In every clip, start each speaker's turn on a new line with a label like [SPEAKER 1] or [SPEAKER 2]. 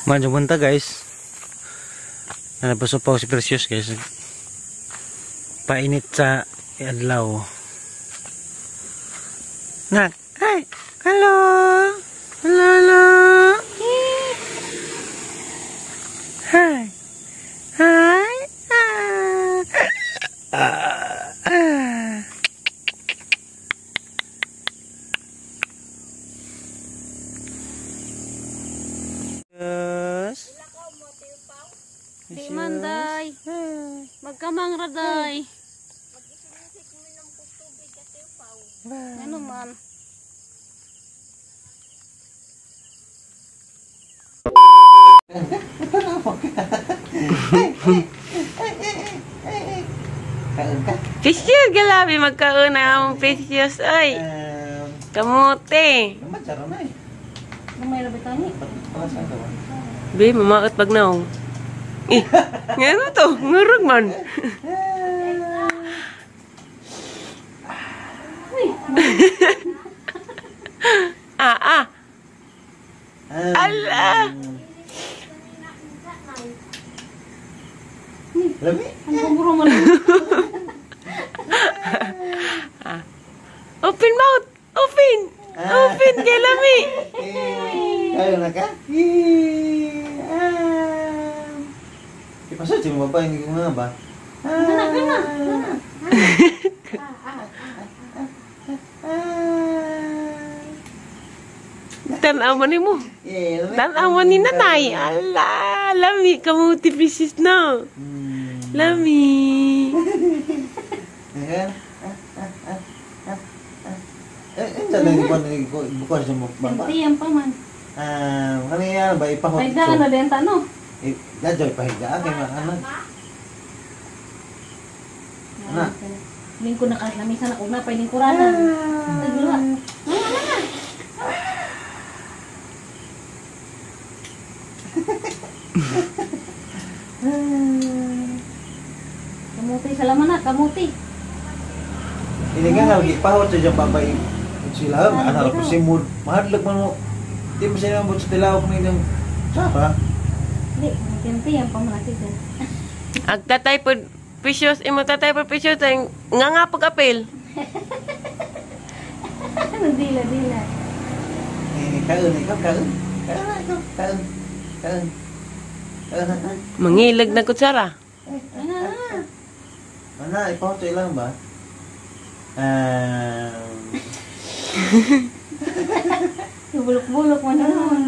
[SPEAKER 1] Manjo bunta guys. Nanapaso pa si Precious guys. Painit sa adlaw. Nak, hi. Hello. Hello, hello. Hi. Hi. Ah. Ah. Yes.
[SPEAKER 2] Di man day. Magkamang raday. Ano man?
[SPEAKER 3] Precious galabi magkauna ang precious ay. Kamote. Be, mamaot pag naong. Eh, ngano to? Ngurog man. Ah, ah. Ala.
[SPEAKER 1] Lami.
[SPEAKER 3] Open mouth. Open. Open kay lami.
[SPEAKER 1] Ayo na ka. Ipasok mo ba hindi nga ba?
[SPEAKER 2] Kana kana.
[SPEAKER 3] Tan-aw man nimo. Tan-aw man ni nanay. Ala, lami kamuti precious no. Lami.
[SPEAKER 1] Eh, bukas mo ba?
[SPEAKER 2] Tiyam pa man.
[SPEAKER 1] Ah, kaniya ba ipahot?
[SPEAKER 2] Pahigaan na din ta no.
[SPEAKER 1] Eh, dadyo ipahigaan kay mga anak. Ana.
[SPEAKER 2] Lingkod na kalamisan ako na pa lingkuranan. Nagluwa. Kamuti sa laman na, kamuti.
[SPEAKER 1] Ini nga lagi pahot sa diyang babay. Sila, anak ko si Mood. Mahadlok man mo. Di mo sila mabot sa tilawak na inyong sara.
[SPEAKER 2] Hindi, magkinti yan pa mga tito.
[SPEAKER 3] Ag tatay po, precious, imo tatay po precious, nga nga pag-apil.
[SPEAKER 2] Dila, dila.
[SPEAKER 1] Eh, kaon, ikaw, kaon. Kaon na, ikaw, kaon. Kaon. Kaon na.
[SPEAKER 3] Mangilag na kutsara.
[SPEAKER 2] Ana,
[SPEAKER 1] ana. Ipahot sa ilang ba?
[SPEAKER 2] Bulok-bulok man nun.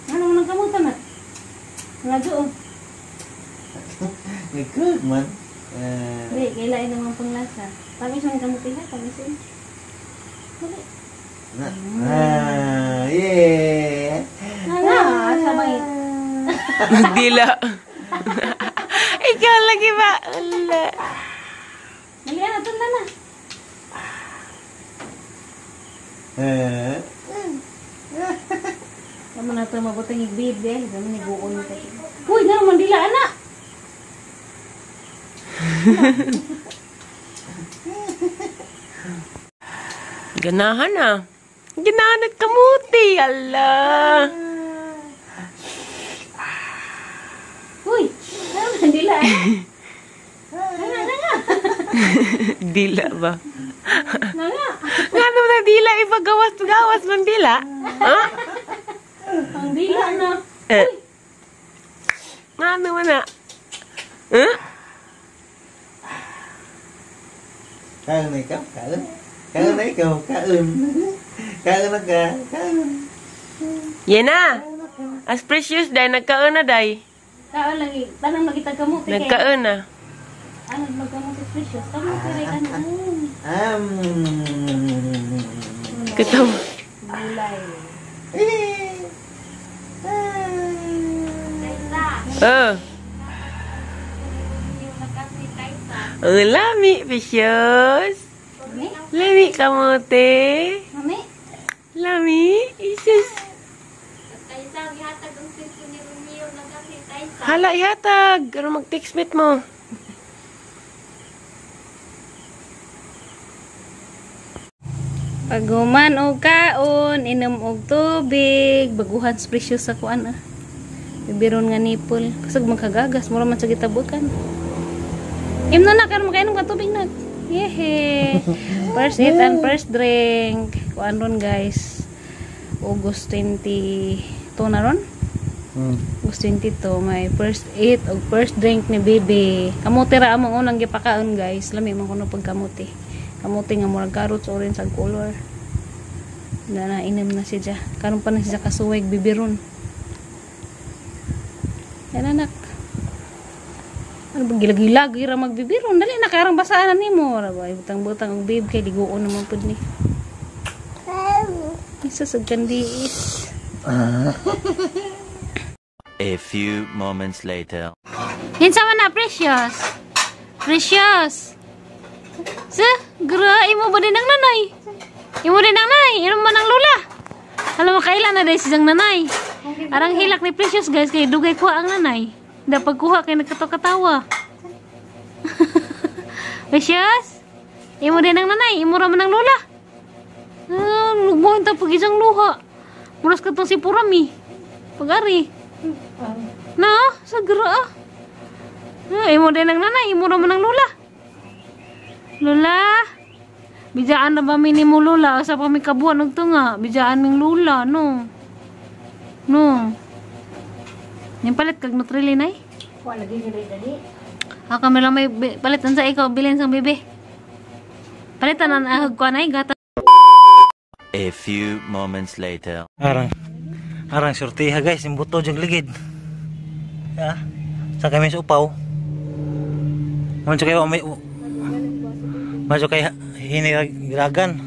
[SPEAKER 2] Ano man ang kamutan na? Radyo oh.
[SPEAKER 1] Nag-cook man.
[SPEAKER 2] Hindi, kailain naman panglasa. Tamis man kamuti ha, tamis yun. Dali.
[SPEAKER 1] Ah, yeah.
[SPEAKER 2] Ana, sabay.
[SPEAKER 3] Dila. Ikaw lagi ba? Ala.
[SPEAKER 2] Dali na, tunda na.
[SPEAKER 1] Eh.
[SPEAKER 2] Tama na ito, mabutang igbib eh. Dami nag-uon na tayo. Uy, nga naman dila, anak!
[SPEAKER 3] Ganahan na. Ganahan at kamuti. Ala.
[SPEAKER 2] Uy, nga naman dila, anak. Nga, nga, nga.
[SPEAKER 3] Dila ba?
[SPEAKER 2] Nga, nga.
[SPEAKER 3] Nga naman na dila, ipagawas-gawas man dila. Ha?
[SPEAKER 2] Ang dila na.
[SPEAKER 3] Eh. Nga naman na. Huh?
[SPEAKER 1] Kaon na ikaw, kaon. Kaon na ikaw, kaon. Kaon na ka, kaon.
[SPEAKER 3] Yan na. As precious day, nagkaon na day.
[SPEAKER 2] Kaon lagi. Tanang magitag kamuti.
[SPEAKER 3] Nagkaon na.
[SPEAKER 2] Ano magkamuti precious? Kamuti rin ka na.
[SPEAKER 3] Katawa.
[SPEAKER 2] Gulay.
[SPEAKER 3] Oh. Ang lami, precious. Lami kamote.
[SPEAKER 2] Mami?
[SPEAKER 3] Lami, isis. Hala, ihatag. Pero mag-text mate mo.
[SPEAKER 2] Paghuman og kaon, inom og tubig, baguhan sa Precious sa kuan ah. Bibiron nga nipple. Kasag magkagagas, mura man sa gitabukan. Imno na karon makainom ka tubig na. Yehe. First eat and first drink. Kuan ron guys. August 22 na ron. August 22 may first eat og first drink ni baby. Kamote ra among unang gipakaon guys. Lami man kuno pagkamote. Kamote nga murag carrots orange ang color. Na inom na siya. Karon pa na siya kasuweg bibiron. Yan anak. Ano ba gilag-gilag ira magbibiron. Dali na karang basaan nimo. Ra ba butang-butang og babe kay liguon naman pud ni. Isa sa candies.
[SPEAKER 4] A few moments later.
[SPEAKER 2] Hinsa man na Precious? Precious. Sa, gra imo ba din ang nanay? Imo din ang nanay, imo man ang lula. Alam mo kailan na dahil siyang nanay. Arang hilak ni Precious guys kay dugay kuha ang nanay. Da pagkuha kay nagkatawa-katawa. Precious? Imo din ang nanay, imo ra man ang lula. Ah, lugmohin ta pag isang luha. Muras ka tong si Purami. Pag-ari. Na, sa gra ah. Ah, imo din ang nanay, imo ra man ang lula. Lula, bijaan na ba mi nimo lula? Asa pa mi kabuan og tunga? Bijaan ming lula, no. No. Ning palit kag Nutrilin ay?
[SPEAKER 5] Wala lagi gyud dali.
[SPEAKER 2] Ah, kami lang may palit unsa ikaw bilin sang bebe. Palitan ang ahog ko anay gata.
[SPEAKER 4] A few moments later.
[SPEAKER 1] Arang sortiha guys, yung buto jung ligid. Ya. Sa kami sa upaw. Man kayo may Masuk kay hiniragan.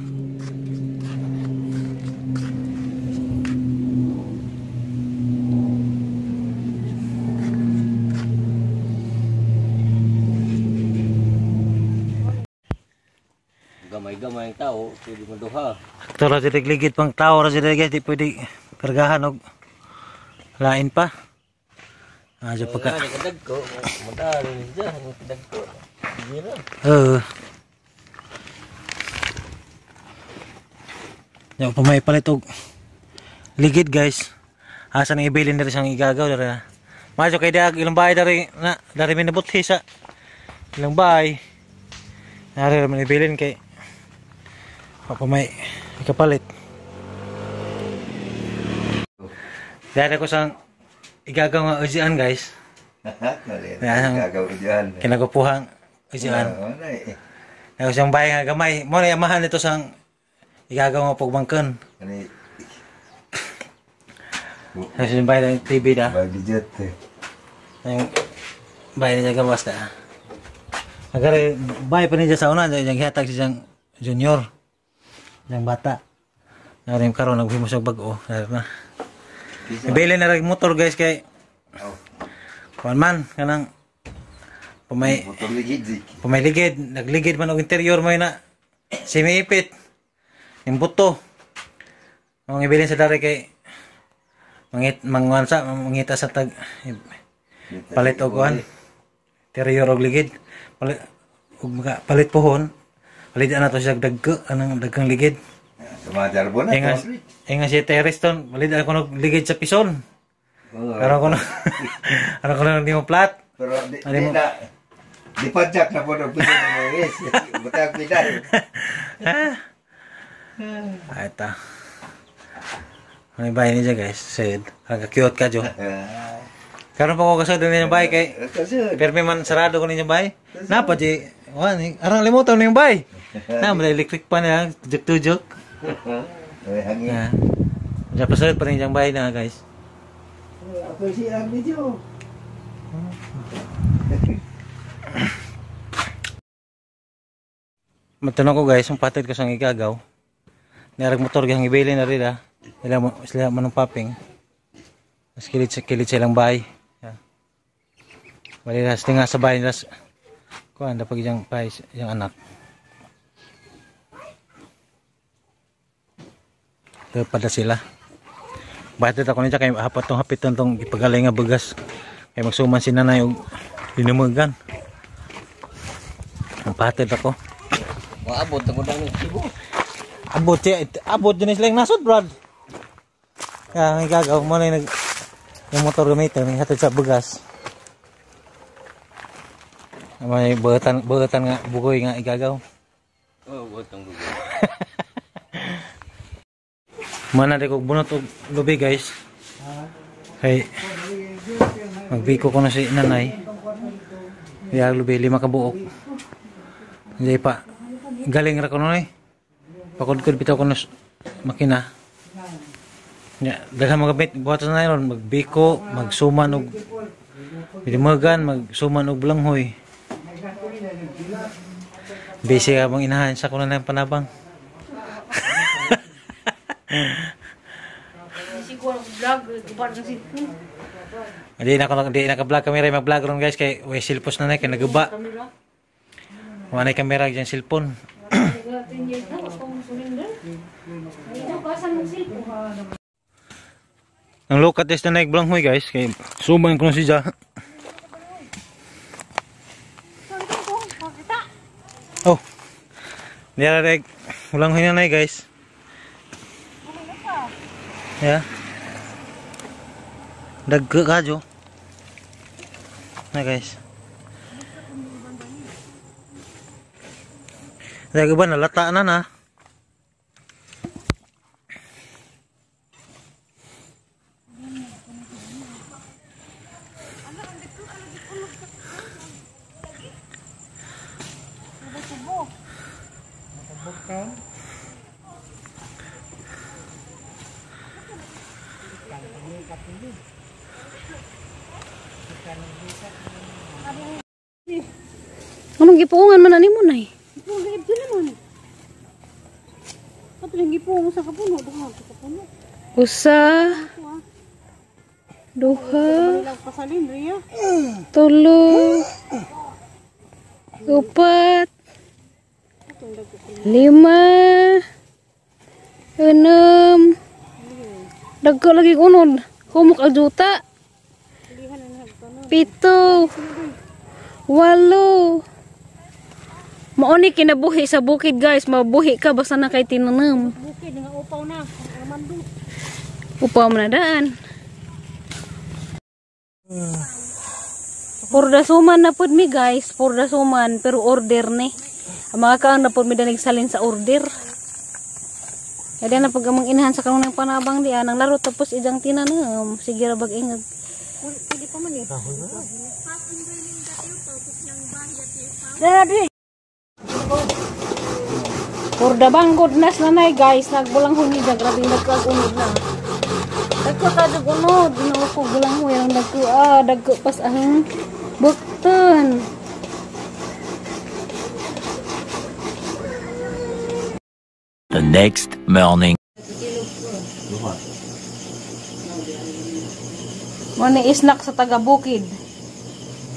[SPEAKER 6] Gamay-gamay ang tao, pwede mo duha.
[SPEAKER 1] Aktor ra sila ligid pang tao ra sila guys, di pwede kargahan og lain pa. Ah, jo pagka.
[SPEAKER 6] Kadagko, madali niya, kadagko. Sige na.
[SPEAKER 1] Oo. Yaw pa may palit og ligid guys. Asa nang ibilin diri siyang igagaw diri. Maso kay dag ilang bahay diri na diri mi nabuthi sa ilang bahay. Nari ra man ibilin kay pa may ikapalit. Diri ko sang igagaw nga ujian guys.
[SPEAKER 7] Igagaw ujian.
[SPEAKER 1] Kinagupuhang ujian. Ako siyang bahay nga gamay. Mo na yamahan nito sang igagaw nga pagbangkan. Ako siyang bahay ng TV da.
[SPEAKER 7] Bagidjet.
[SPEAKER 1] Ang bahay niya gawas da. Agare bahay pa niya sa una, diyang hihatag siyang junior. Diyang bata. Nari karon naghimo siya bag-o. Na. Ibili na rin motor guys kay kuan man kanang pumay ligid, nagligid man og interior mo na simiipit. Yung buto. Ang ibilin sa dari kay mangit mangwansa mangita sa tag palit og kuan. Interior og ligid. Palit og maka palit pohon. Palit ana to siya dagko anang daghang ligid.
[SPEAKER 7] Sumajar bo na.
[SPEAKER 1] Inga si Tereston, palit ako og ligid sa pison. Aron ko na. Aron ko na di mo plat.
[SPEAKER 7] Pero di na di padjak na po ng pwede ng mga butang pidal.
[SPEAKER 1] Ha? Ay, ito. May bahay niya guys. Said. Ang cute ka, Jo. Karon pa ko kasod ninyong bahay kay permi man sarado ko ninyong bahay. Napa di arang limutan ninyong bahay. Na may electric pan niya, juk-tujuk.
[SPEAKER 7] May hangin.
[SPEAKER 1] Diyan pasod pa ninyong bahay na guys.
[SPEAKER 7] Ako si ang video.
[SPEAKER 1] Matanong ko guys, ang patid ko sang igagaw. Niarag motor gihang ibili na rin ah. Sila manong paping. Mas kilit sa ilang bahay. Yeah. Bali na tinga sa bahay nila. Kuan dapat iyang bahay iyang anak. Pada sila. Batid ako niya kay hapat tong hapiton tong ipagalay nga bagas. Kay magsuman si nanay og dinumugan. Ang patid ako.
[SPEAKER 6] Maabot ako ng Cebu.
[SPEAKER 1] Abot siya, abot din sila yung nasod, brad. Kaya ang igagaw mo na yung motor gamitin, yung hatid sa bugas. May buhatan nga, bugoy nga igagaw.
[SPEAKER 6] Oh, buhatang bugoy.
[SPEAKER 1] Mana di ko bunot og lubi, guys. Kay magbiko ko na si nanay. Iya lubi 5 ka buok. Hindi pa galing ra ko noy. Pakudkod bitaw ko na makina. Ya, daghan magamit buhat sa nanay ron, magbiko, magsuman og bidimagan, magsuman og blanghoy. Busy ka bang inahan sa kuno ng panabang. Hindi na ka-vlog kamera, mag-vlog ron guys kay way silpos na na kay naguba. Wala na kamera diyan cellphone. Ang look at this na nagblanghoy guys kay suman ko na siya. Oh. Niya reg bulanghoy na nay guys. Ya. Dagko kajo. Nah guys. Dagko ba nalata na na.
[SPEAKER 2] Anong gipuungan man ani mo nay? Usa, duha, tulo, upat, lima, enam. Dagko lagi unod. Humok ang juta. 7, 8. Mauni kinabuhi sa bukid guys, mabuhi ka basta na kay tinanam.
[SPEAKER 5] Bukid nga upaw na, Armando.
[SPEAKER 2] Upaw man na daan. Porda suman na pud mi guys, porda suman pero order ni. Ang mga kaang na pud mi danig salin sa order. Kaya na pag among inahan sa kanunang panabang diyan, ang laro tapos ijang tinanam, sige ra bag ingag.
[SPEAKER 5] Pwede pa man eh.
[SPEAKER 2] Porda banggod nas nanay guys, nagbulang huni dyan, grabe nagkagunod na. Dagko ka unod, ginoo ko bulang huy ang dagko, dagko pas ang bukton.
[SPEAKER 4] The next morning.
[SPEAKER 2] Mo ni isnak sa taga bukid.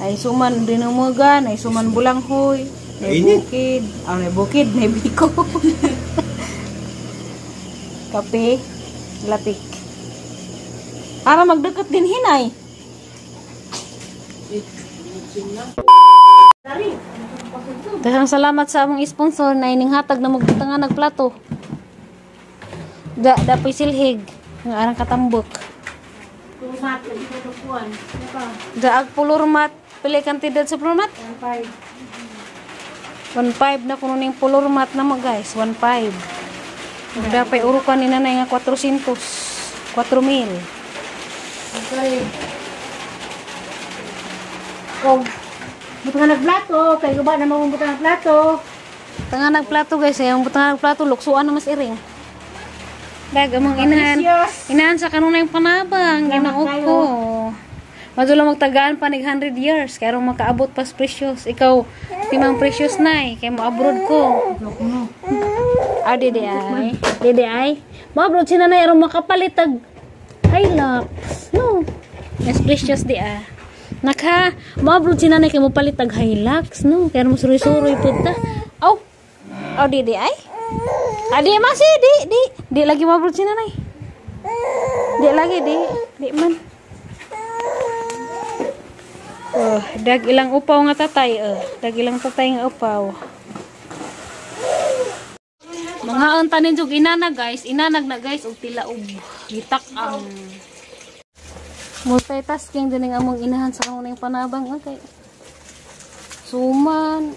[SPEAKER 2] Ay suman dinumugan, ay suman bulanghoy. May bukid, may bukid, may biko. Kape, latik. Para magdukot din hinay. Daghang salamat sa among sponsor na ining hatag na magbutangan nagplato. Da dapoy silhig nga arang katambok. Da ag pulurmat, pili kantidad sa pulurmat? 1.5. 1.5 na kuno ning pulurmat na mo guys, 1.5. Dapay urukan ni nanay nga 400, 4,000.
[SPEAKER 5] Okay. Oh. Butangan nagplato, kay guba na mo butangan nagplato.
[SPEAKER 2] Tangan nagplato guys, ay ang butangan nagplato luksuan na mas iring. Dag among inahan. Inahan sa kanunay panabang, ginoo ko. Madula magtagaan pa nig 100 years kay aron makaabot pas precious. Ikaw timang precious nay kay mo abroad ko. Ah, dede ay. Dede ay. Mo abroad si nanay aron makapalit og Hilux. No. Mas precious di ah. Naka mo abroad si nanay kay mo palit og Hilux no. Kay mo suroy-suroy pud ta. Aw. Aw dede ay. Adi masih di di di lagi mo abroad si nanay. Di lagi di di man. Oh, dag ilang upaw nga tatay, dag ilang tatay nga upaw. Mga Panghaon tanin jug inanag guys, inanag na guys og tilaob. Gitak ang multitasking din ang among inahan sa kanunay panabang okay. Suman,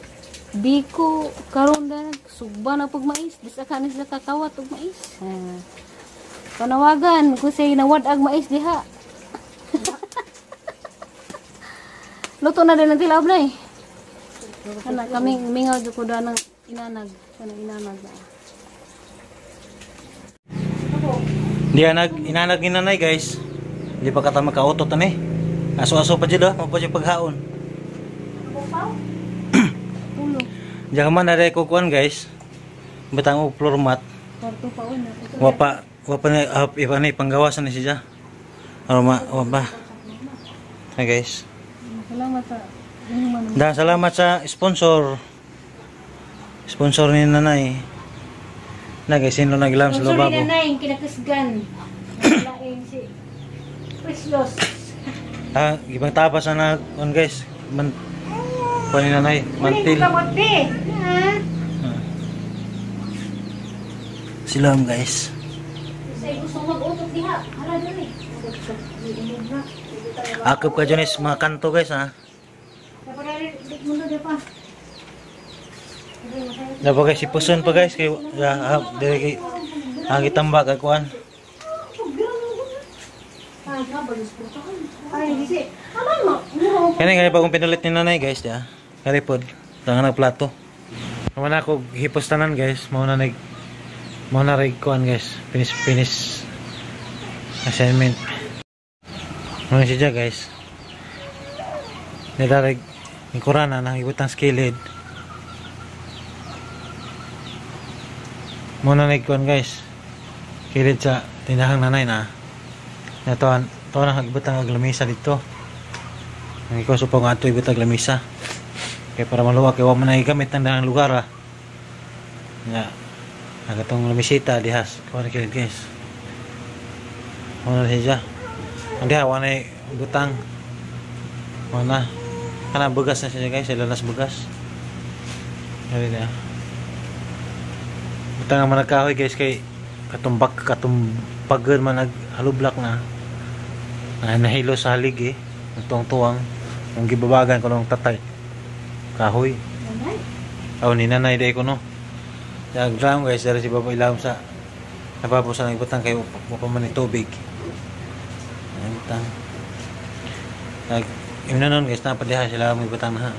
[SPEAKER 2] biko, karon na sugba na pug mais, bisa ka ni sila kakawat og mais. Panawagan kung say nawad-ag mais diha. Luto na din ang tilaob na eh. Kana kami mingaw jud ko da ng inanag, kana inanag na.
[SPEAKER 1] Di anag inanag ni nanay guys. Di pa kata makautot ani. Aso-aso pa jud ah, mo pa jud paghaon. Diyan man na ko kuan guys. Batang og floor mat.
[SPEAKER 2] Kwarto pa una.
[SPEAKER 1] Wa pa na iba ni panggawasan ni siya. Ano ma wa pa. Hi guys.
[SPEAKER 2] Salamat sa
[SPEAKER 1] Da, salamat sa sponsor. Sponsor ni nanay. Na guys, sino naglam sa
[SPEAKER 5] Sponsor ni
[SPEAKER 1] lubabo.
[SPEAKER 5] nanay, kinakasgan. Laing si Precious.
[SPEAKER 1] Ah, ibang tapas na on guys. Man kuan ni nanay, mantil.
[SPEAKER 5] Kunin ko kamote. Ha?
[SPEAKER 1] Ah. Silam guys.
[SPEAKER 2] Say gusto mag-utot diha. Hala diri.
[SPEAKER 1] Akop ka dyan is mga kanto guys ha. Dapat guys, ipuson pa guys kay diri kay ang gitambak kay kuan. Kani kay bagong pinulit ni nanay guys ya. Kari pod, tangan nag plato. Wala ko hipos tanan guys, mao na nag mao na rig kuan guys. Finish assignment. Mga siya guys. Nidarig ni Kurana na ibutang skilled. Muna na ikuan guys. Kilid sa tindahang nanay na. Natuan, to na ibutang og lamesa dito. Ang ikaw supo nga ato ibutang lamesa. Kay para maluwa kay wa man na gigamit ang dahang lugar ah. Nga ang atong lamisita dihas kuan kilid guys. Muna na siya. Ang diha wa na butang. Muna. Kana bugas na siya guys, ilalas bugas. Dali na. Butang ang mga kahoy guys kay katumbak katumpagan man naghalublak na. Na nahilo sa halig eh. Tuwang-tuwang ang gibabagan ko nung tatay. Kahoy. Aw ni nanay day ko no. Ang drum guys, dali si baba ilawom sa napapo sa nagbutang kay wa pa man ni tubig. Ang butang. Nag imna nun guys, napadiha sila may butang na.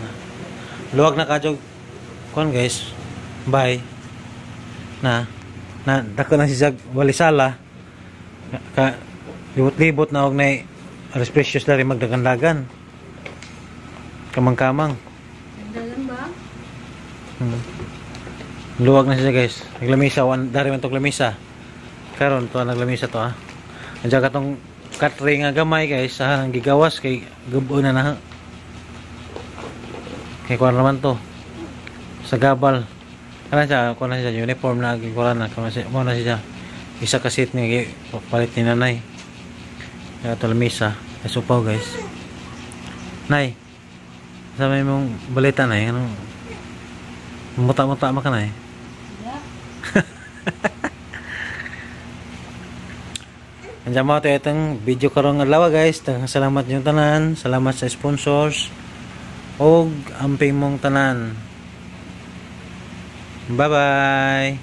[SPEAKER 1] Luwag na kadyo kuan guys. Bye. Na na dako na si Jag walisala. Ka libot-libot na og nay aris precious na rin magdagandagan. Kamang-kamang.
[SPEAKER 2] Dagan ba?
[SPEAKER 1] Luwag na siya guys. Naglamisa wan dari man tong lamisa. Karon to naglamisa to ha. Andiyan katong katre nga gamay guys sa ang gigawas kay gubo na na. Kay kuan naman to. Sa gabal. Kana siya, kuan na siya uniform na gikuan na kuan siya, mo na siya. Isa ka seat nga palit ni nanay. Kaya to lamisa. Kasupaw guys. Nay. Sa may mong balita nay, ano? Muta-muta man ka nay. Andiyan mo ito itong video karong adlaw guys. Daghang salamat ninyong tanan. Salamat sa sponsors. Og amping mong tanan. Bye bye.